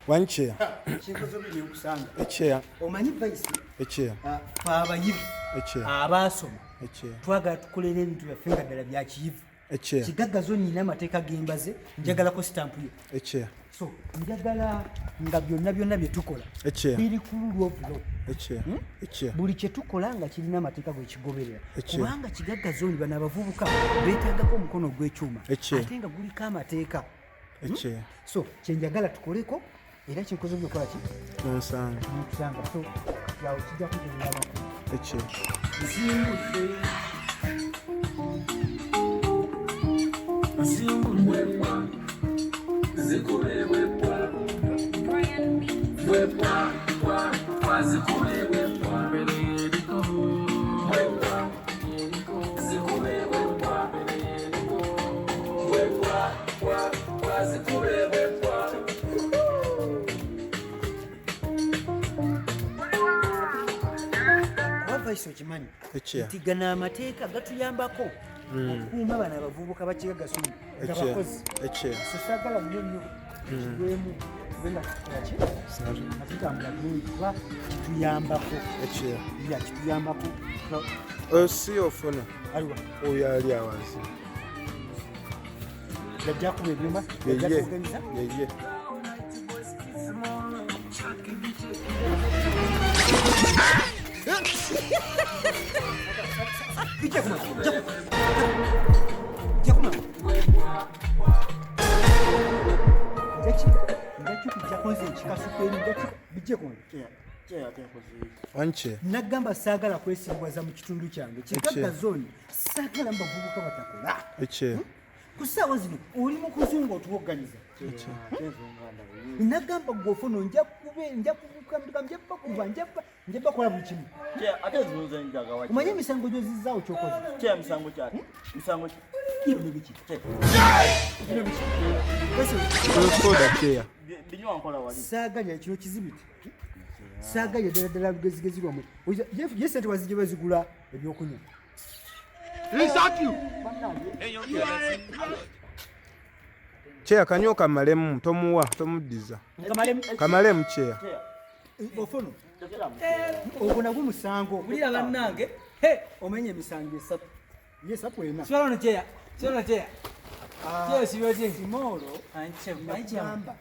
Wancheya. Kinkoze obi nenkusanga. Echeya. Omanyi vice? Echeya. Fe abayivu abaasoma twagala tukolera ebintu byaffe nga ddala bya kiyivu. Echeya. Kigagga zo nina amateeka gembaze, njagalako sitampu yo. Echeya. So njagala nga byonna byonna bye tukola biri ku rule of law. Echeya. Buli kye tukola nga kirina amateeka gwekigoberera. Echeya. Kubanga Kigagga Zone bano abavubuka beetaagako omukono ogw'ekyuma Echeya. ate nga guliko amateeka. Echeya. So kyenjagala tukoleko era kinkoze byokola ki Nonsanga. nkusanga. So kati awo kijja kugenda amakulu. Echeya. Nsimbudde. Kuba vice okimanyi Echeya. nti gano amateeka gatuyambako okukuuma bano abavubuka ba Kigagga Zone nga Echeya. bakozi. Echeya. So saagala nnyo nnyo kigwemu tube nga tukola ki nga tutambula bulungi kuba kituyambako. Echeya. Ya, kituyambako. Oyo si ofuna. Aliwa? Oyo ali awansi. Yajja kuba ebyuma, yajja Yeye. kugenza. Yeye. Bijja kuma, bijja kuma. Nja kikujjako nze nkikasuka eri, nja bijje kuma. Wancheya. Nagamba saagala kwesiriwaza mu kitundu kyange. Kigagga Zone saagala mu bavubuka batakola. Echeya. Ku ssaawa zino oli mu kuzunga otuwogganyiza. Nagamba gwe ofono nja kube, nja kubuka, nja bakuba, nja nja bakola buli kimu. Ate zunze njaga wa. Omanye emisango gy'ozizzaawo ky'okoze? Kya misango kyaki? Misango ki? Bino biki? Bino biki? Soda cheya. Binywa nkola wali. Saagala kino kizibiti. Saagala ddala ddala lugezigezi lwammwe. Ye ssente wazijja bazigula ebyokunywa. Cheya kanywa kamalemu tomuwa tomuddiza. Kamalemu cheya. Ofono. Ogwo nagwo musango. Wulira bannange. He, Omenye emisango esatu. Ye esatu ena. Sibala ono cheya. Sibala cheya. Cheya siba otya? Simoolo Anche, nagamba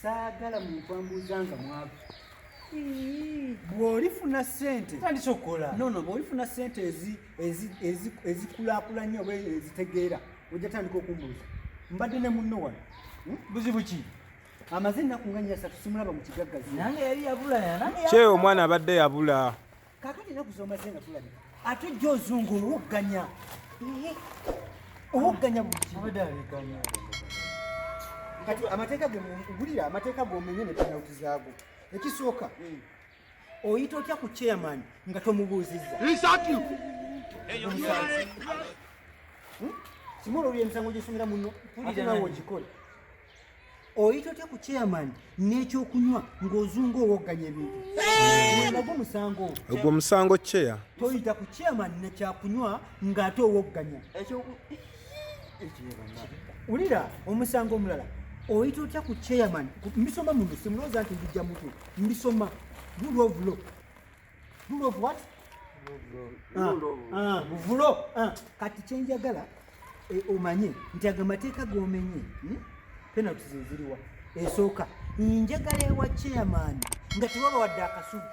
saagala muntu ambuuza nga mwavu. Bw'olifuna ssente Tandise okukola. No, no, bw'olifuna ssente ezikulaakulanye oba ezitegeera ojja tandika okumbuuza. Mbadde ne munno wano. Buzibu ki? Amaze ennaku nga nnya ssatu simulaba mu Kigagga Zone. Nange yali yabula nange. Cheya omwana abadde yabula. Kaakati ennaku z'omaze nga tulabika ate ojja ozunga owogganya. Owogganya buli kimu. Abadde abiganya. Kati amateeka ge wulira amateeka g'omenye ne penalty zaago. Ekisooka oyita otya ku chairman nga tomubuuzizza? Simoolo olya emisango gy'osomera muno ate naawe ogikole. Oyita otya ku chairman n'ekyokunywa ng'ozunga owogganya ebintu? Nagwo musango. Ogwo musango cheya. Toyita ku chairman nekyakunywa ng'ate owogganya. Wulira omusango omulala. Oyita otya ku chairman? Mbisoma muno, simulowooza nti mbijja mutwe. Mbisoma. Rule of law. Rule of what? Vulo. Kati kyenjagala omanye nti ago amateeka g'omenye, penalties eziriwa. Esooka njagala ewa chairman nga tewaba wadde akasubi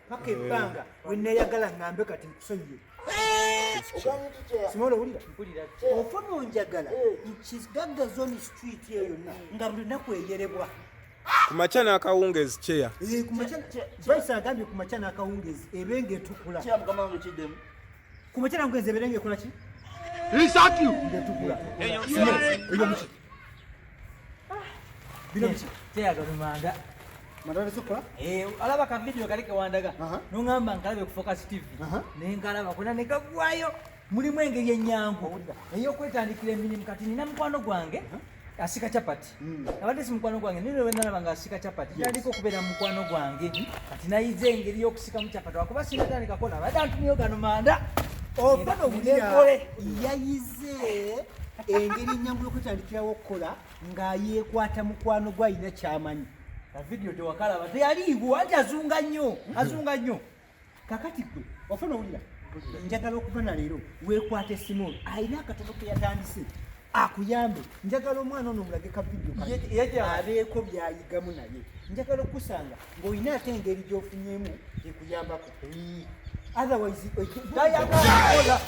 paka ebbanga we neeyagala ŋŋambe kati nkusonyiye. Simoolo owulira? Ofuna onjagala Kigagga Zone street eyo yonna nga buli lunaku eyerebwa. Ku makya n'akawungeezi cheya. Ku makya, Vice agambye ku makya n'akawungeezi ebe ng'etukula. Kya mukama wange kiddemu. Ku makya n'akawungeezi ebeere ng'ekola ki? Ng'etukula. Simoolo, ebyo biki? Bino biki? Cheya galumanda. Mandala sokola? Alaba ka video kali kewandaga. Nongamba nkalabe ku Focus TV. Ne nkalaba kuna ne kagwayo. Mulimu engeri ennyangu ey'okwetandikira emirimu. Kati nina mukwano gwange asika chapati. Abadde si mukwano gwange naye lwe nalaba nga asika chapati ntandika okubeera mu mukwano gwange. Kati nayize engeri y'okusikamu chapati wakuba sinatandika kola abadde antumyeyo gano manda. Ova nowulira Ngende yayize engeri enyangu y'okwetandikirawo okukola nga yeekwata mukwano gwe alina kyamanyi. Ka video tewakalaba, teyaliiwo, anti azunga nnyo, azunga nnyo. Kakati gwe ofa nowulira, njagala okuva na leero weekwata esimu olwo alina akatono ke yatandise akuyambe. Njagala omwana ono omulage ka video kano, abeeko byayigamu, naye njagala okusanga ng'olina ate engeri gy'ofunyemu ekuyambako, otherwise Tayagala.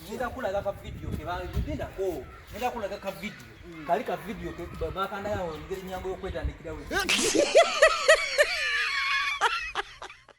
Ngenda kulaga ka video kebagindako, ngenda kulaga ka video kali, ka video bakandayo engeri nyangu y'okwetandikirawo.